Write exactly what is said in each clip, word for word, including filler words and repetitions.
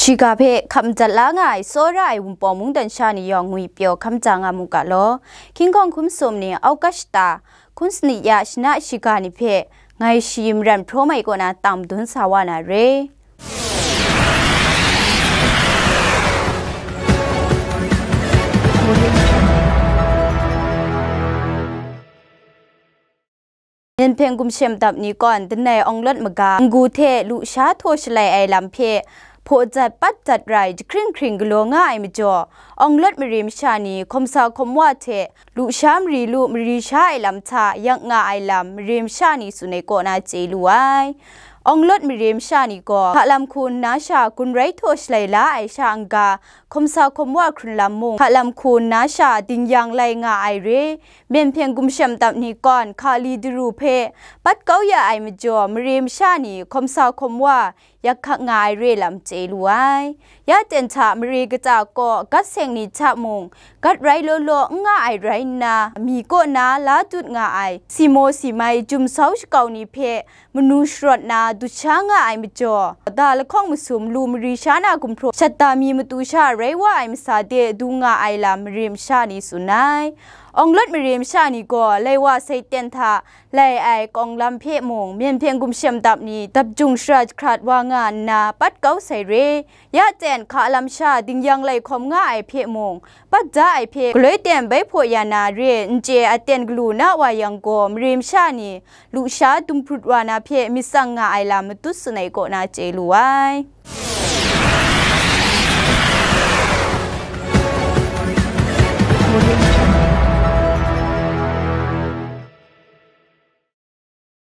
Shiga hpe hkap madat la nga ai tsawra ai Wunpawng mungdan sha ni yawng ngwi pyaw hkam ja nga mu ga law. Hkying hkawng hkum sum ni August ta hkun sanit ya shana shiga ni hpe ngai shi maran hpraw mai kaw na tang madun sa wa na re. Myen hpyen gumshem dap ni kawn, danai awng lawt maga, n-gu hte lusha htaw shalai ai lam hpe hpaw jat pat jat rai, jahkring hkring galaw nga ai majaw, awng lawt mare masha ni hkawm sa hkawm wa hte lusha mari lu mari sha ai lam hta yak nga ai lam mare masha ni tsun ai kaw na chye lu ai. Awng lawt mare masha ni gaw, hka lam hku nna sha gun rai htaw shalai la ai sha n-ga, hkawm sa hkawm wa hkrun lam mung, hka lam hku nna sha dingyang lai nga ai re, myen hpyen gumshem dap ni kawn, hka li daru hpe pat kau ya ai majaw, mare masha ni hkawm sa hkawm wa yak hkak nga ai re lam chye lu ai. Ya ten hta mare kata kaw gat seng ni hta mung, gat rai law law n nga ai rai nna, mi kaw na la dut nga ai, si maw si mai, jum sau shakau ni hpe manu sharawt na dut sha nga ai majaw, da lahkawng masum lu mari sha na gumhpraw shatta mi matu sha rai wa ai masa de du nga ai lam mare masha ni tsun ai. Awng lawt mare masha ni gaw, lai wa sai ten hta lai ai kawng lam hpe mung, myen hpyen gumshem dap ni dap jung shara jahkrat wa nga nna pat kau sai re. Ya ten hka lam sha dingyang lai hkawm nga ai hpe mung, pat da ai hpe galoi ten bai hpaw ya na re, n chye aten galu na wa yang gaw, mare masha ni lusha dum hprut wa na hpe myit tsang nga ai lam matut tsun ai kaw na chye lu ai.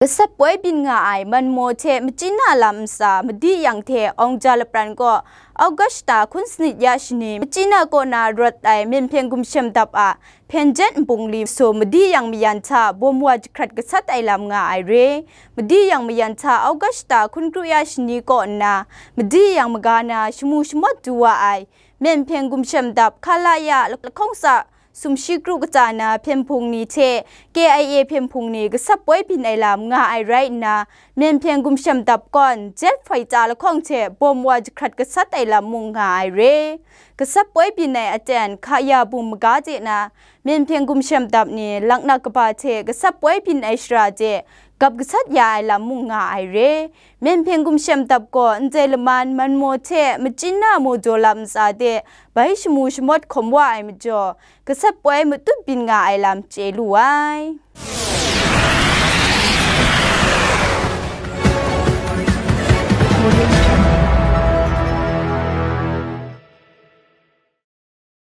Gasat poi byin nga ai manmaw hte machyin na lam ntsa madi yang hte awng ja lapran kaw, Augusta hkun sanit ya shani machyin na kaw na rawt ai myen hpyen gumshem dap a hpyen jet nbung li masum madi yang mayan hta bawm wa jahkrat gasat ai lam nga ai re. Madi yang mayan hta Augusta hkun kru ya shani kaw nna madi yang maga na shamu shamawt du wa ai myen hpyen gumshem dap hka la ya lahkawng tsa sumshi kru katsa na hpyen hpung ni hte K I A hpyen hpung ni gasat poi byin ai lam nga ai rai nna, myen hpyen gumshem dap kawn jet fighter lahkawng hte bawm wa jahkrat gasat ai lam mung nga ai re. Gasat poi byin ai aten hka ya bum maga de na, myen hpyen gumshem dap ni laknak kaba hte gasat poi byin ai shara de gap gasat ya ai lam mung nga ai re. Myen hpyen gumshem dap gaw ndai laman manmaw hte machyin na maw jaw lam ntsa de bai shamu shamawt hkawm wa ai majaw, gasat poi matut byin nga ai lam chye lu ai.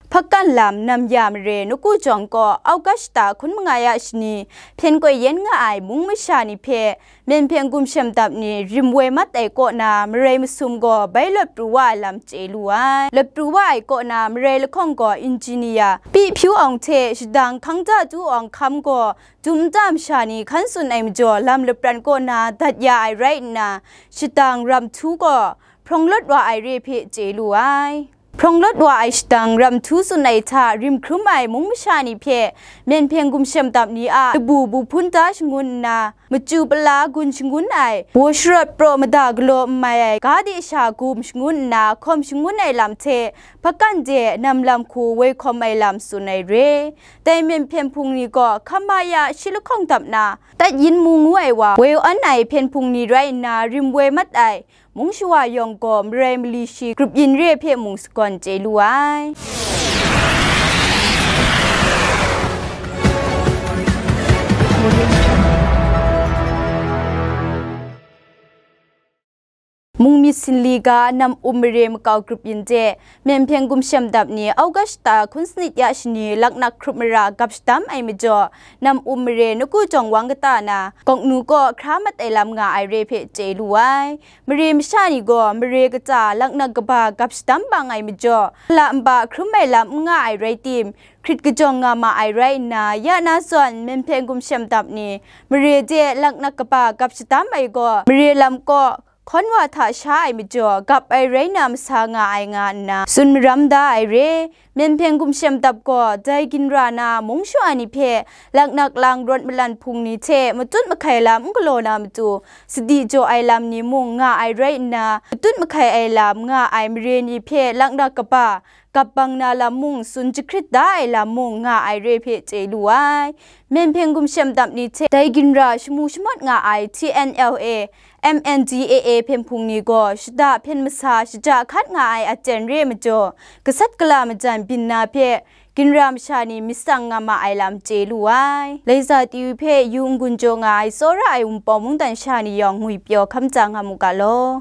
Hpakan lam nam ya mare Naku Jawng kaw Augusta hkun manga ya shani hpyen koi yen nga ai mung masha ni hpe myen hpyen gumshem dap ni rim woi mat ai kaw na marai masum gaw bai lawt pru wa ai lam chye lu ai. Lawt pru wa ai kaw na marai lahkawng gaw injinia Pyi Pyu Aung hte shadang Hkang Ja Tu Aung Hkam gaw dum nta masha ni hkan tsun ai majaw lam lapran kaw na dat ya ai rai nna, shadang Ram Htu gaw hprawng lawt wa ai re hpe chye lu ai. Hprawng lawt wa ai shadang Ram Htu tsun ai hta rim hkrum ai mung masha ni hpe myen hpyen gumshem dap ni a labu bu hpun da shangun nna, machyu pala gun shangun ai, baw sharawt praw mada galaw n mai ai, ga de sha gum shangun nna hkawm shangun ai lam hte hpakan de nam lam hku woi hkawm ai lam tsun ai re. Dai myen hpyen hpung ni gaw hkam ma ya shi lahkawng dap na, tat yin mu ngu ai wa woi awn ai hpyen hpung ni rai nna rim woi mat ai, mung shawa yawng gaw marai mali shi grup yin re hpe mung sagawn chye lu ai. Mung myit sinli ga nam um mare makau grup yin de, myen hpyen gumshem dap ni Augusta hkun sanit ya shani laknak hkrup mara gap shadam ai majaw, nam um mare Naku Jawng wang kata na, kawng nu kaw hkra mat ai lam nga ai re hpe chye lu ai. Mare masha ni gaw mare kata laknak kaba gap shadam bang ai majaw, la nba hkrum ai lam n nga ai rai tim, hkrit kajawng nga ma ai rai nna, ya na zawn myen hpyen gumshem dap ni mare de laknak kaba gap shadam ai gaw, mare lam kaw hkawn wa hta sha ai majaw, gap ai rai na masa nga ai nga nna tsun maram da ai re. Myen hpyen gumshem dap gaw dai ginra na mung shawa ni hpe laknak lang rawt malan hpung ni hte matut mahkai lam n galaw na matu, sadi jaw ai lam ni mung nga ai rai nna, matut mahkai ai lam nga ai mare ni hpe laknak kaba, gap bang na lam mung tsun jahkrit da ai lam mung nga ai re hpe chye lu ai. Myen hpyen gumshem dap ni hte dai ginra shamu shamawt nga ai T N L A, M N D A A hpyen hpung ni gaw shada hpyen masa shaja hkat nga ai aten re majaw, gasat gala majan byin na hpe ginra masha ni myit tsang nga ma ai lam chye lu ai. Laiza T V hpe yu n-gun jaw nga ai tsawra ai wunpawng mungdan sha ni yawng ngwipyaw hkam tsa nga mu ga law.